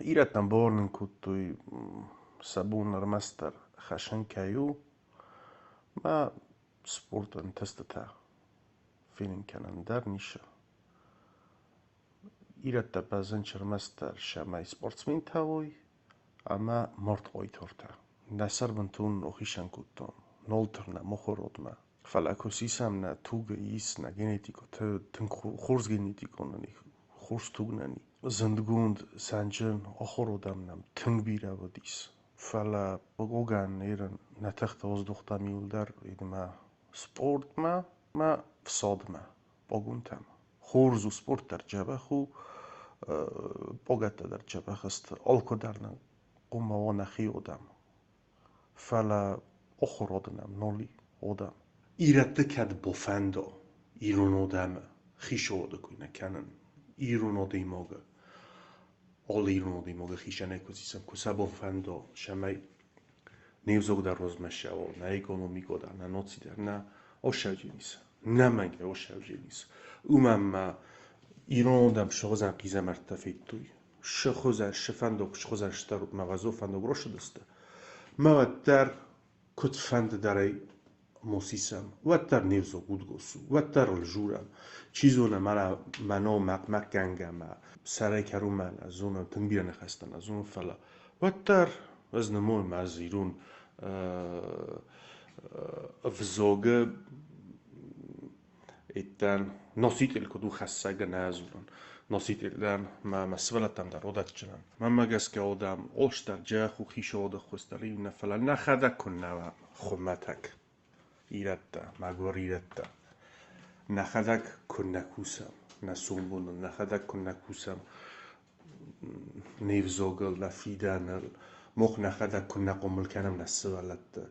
Ирӕттӕн бауырнын кодтой, сӕ бон ӕрмӕстдӕр хӕссын кӕй у, ма спорты ӕнтыстытӕ фенын кӕнын дӕр ницы. Ирӕттӕ бӕззынц ӕрмӕстдӕр цӕмӕй спортсментӕ уой ӕмӕ мордхъойтортӕ. Нӕ сӕр бынтон охисӕн кодтам, нал тырнӕм охородмӕ. Фӕлӕ куы сисӕм нӕ туг ис, нӕ генетикӕ тынг хорз генетикон нын и, хорз туг нын и. Зындгонд сӕнджын ахуыродӕм нӕм тынг бирӕ уыдис. Фӕлӕ Оган ерын нӕ тыхтӕ оздухтам иуылдӕр идмӕ спортмӕ мӕ фсадмӕ, пъагонтӕм. Хорз у спорт дӕр дзӕбӕх у, пъагӕттӕ дӕр дзӕбӕх сты, алкуыдӕр нын хъуамӕ уа нӕхи адӕм. Фӕлӕ ахуырад нӕм нал и адӕм. Ирӕтты кӕд бафӕнда ирон адӕмы хицауады кой нӕ кӕнын, ирон адӕймагы, алы ирон адӕймагы хицӕнӕй куы сисӕм, куы сӕ бафӕнда, цӕмӕй не взаг дӕр размӕ цӕуа, нӕ экономикӕ дӕр, нӕ наци дӕр, нӕ осӕвдженис, нӕмӕнгӕй осӕвдженис. Уымӕн ма ирон адӕм сыгъдзӕн хъизӕмӕрттӕ федтой. Сыхуызӕн, шы фӕндаг, сыхуызӕн стӕрут, мӕ вазо фӕндаг росыдысты. Мӕ уӕддӕр куыдфӕнды дӕр ӕй мосисӕм, уӕддӕр не взаг удгос у, уӕддӕр ыл журӕм. Чи зоны, мӕнӕ мӕнӕ мӕкъмӕкъгӕнгӕ мӕ сӕрӕй кӕронмӕ нӕ зонын, тынг бирӕ ныхӕстӕ нӕ зонын, фӕлӕ уӕддӕр ӕз нымайын, ӕз ирон ӕвзагы itten носитель куыд у хӕссӕг нӕ дзурын. Носитель дӕн, мӕ мӕ сывӕллӕттӕм дӕр одӕтджынӕн. Мӕнмӕ гӕсгӕ одӕм остӕр джӕх у хицауады хуыздӕр иннӕ, фӕлӕ нӕхӕдӕг куыннӕ уӕм хуымӕтӕг ирӕттӕ, мӕгуыр ирӕттӕ. Нӕхӕдӕг куыннӕ кусӕм, нӕ сомбоныл нӕхӕдӕг куыннӕ кусӕм, не взагыл, нӕ фидӕныл, мах нӕхӕдӕг куыннӕ хъомыл кӕнӕм нӕ сывӕллӕтты.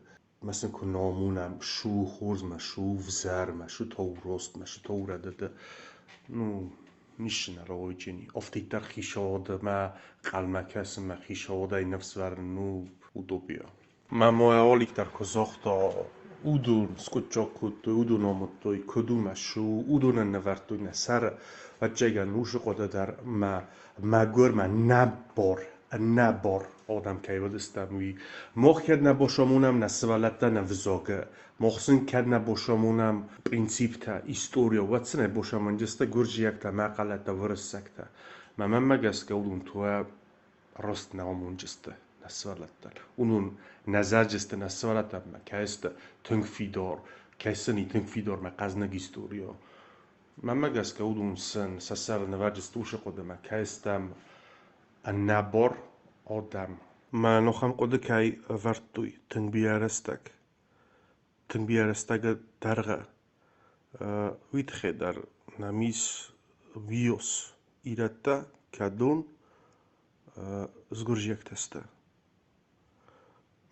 Ма сын куы нӕ амонӕм шу хорзмӕ, шу ӕвзӕрмӕ, шу таурост-мӕ, шу таурӕдыды, ну, ницы нӕ рауайджени. Афтиддӕр хицауадмӕ хъӕлмӕ кӕсынмӕ, хицауадӕй ныфс вӕрын, ну, утопия. Мӕ мойӕ Алик дӕр куы загъта, уыдон скъуыддзаг кодтой, уыдон амыдтой, куыд у мӕ шы у, уыдонӕн нывӕрдтой нӕ сӕры, ӕвӕццӕгӕн, уыцы хъуыды дӕр мӕ мӕгуыр мӕ нӕбар, ӕнӕбар адӕм кӕй уыдыстӕм, уый. Мах кӕд нӕ басамонӕм нӕ сывӕллӕттӕн ӕвзагы, мах сын кӕд нӕ басамонӕм принциптӕ, историйӕ, уӕд сын ӕй басамондзысты гуырдзиӕгтӕ, мӕхъӕлӕттӕ, уырыссӕгтӕ. Мӕ мӕнмӕ гӕсгӕ уыдон туӕ раст нӕ амондзысты нӕ сывӕллӕттӕн. Уыдон нӕ зарджысты нӕ сывӕллӕттӕм кӕй сты тынг фидар, кӕй сын и тынг фидар мӕ хъӕзныг историйӕ. Мӕнмӕ гӕсгӕ уыдон сын сӕ сӕры нывӕрджысты уыцы хъуыдымӕ, кӕй стӕм ӕнӕбар адӕм. Мӕ ахӕм хъуыды кӕй ӕвӕрдтой тынг бирӕ рӕстӕг, тынг бирӕ рӕстӕгы дӕргъы, уый тыххӕй дӕр нӕм ис биос ирӕттӕ, кӕдон сгуырдзиӕгтӕ сты.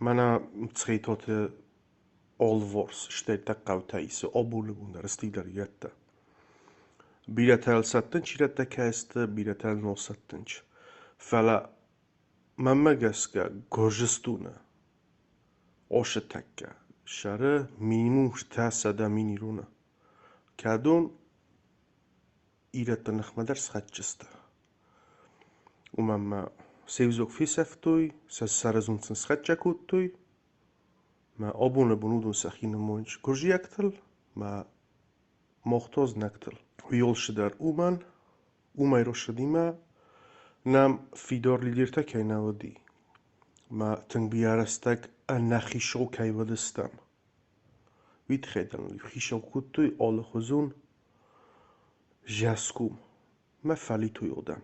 Мӕнӕ Цхейтоты алыварс стӕй хъӕутӕ исы абоны бон дӕр сты дӕр ирӕттӕ. Бирӕтӕ сӕттынц ирӕттӕ кӕй сты, бирӕтӕ нал сӕттынц. Фӕлӕ мӕнмӕ гӕсгӕ Гуырдзыстоны ацы тӕккӕ сӕры минимум 300 000 ироны, кӕдон ирӕтты ныхмӕ дӕр схӕцджысты. Уымӕн ӕмӕ се взаг фесӕфтой, сӕ сӕрызонд сын схӕццӕ кодтой, мӕ абоны бон уыдон сӕхи нымайынц гуырдзиӕгтыл мӕ мах та знӕгтыл. Уый алцыдӕр уымӕн, уымӕй рӕсыдимӕ нӕм фидар лидертӕ кӕй нӕ уыди, мӕ тынг бирӕ рӕстӕг ӕнӕхицау кӕй уыдыстӕм. Уый тыххӕй дӕр ныл хицау кодтой алыхуызон зӕсгом мӕ фӕлитой адӕм.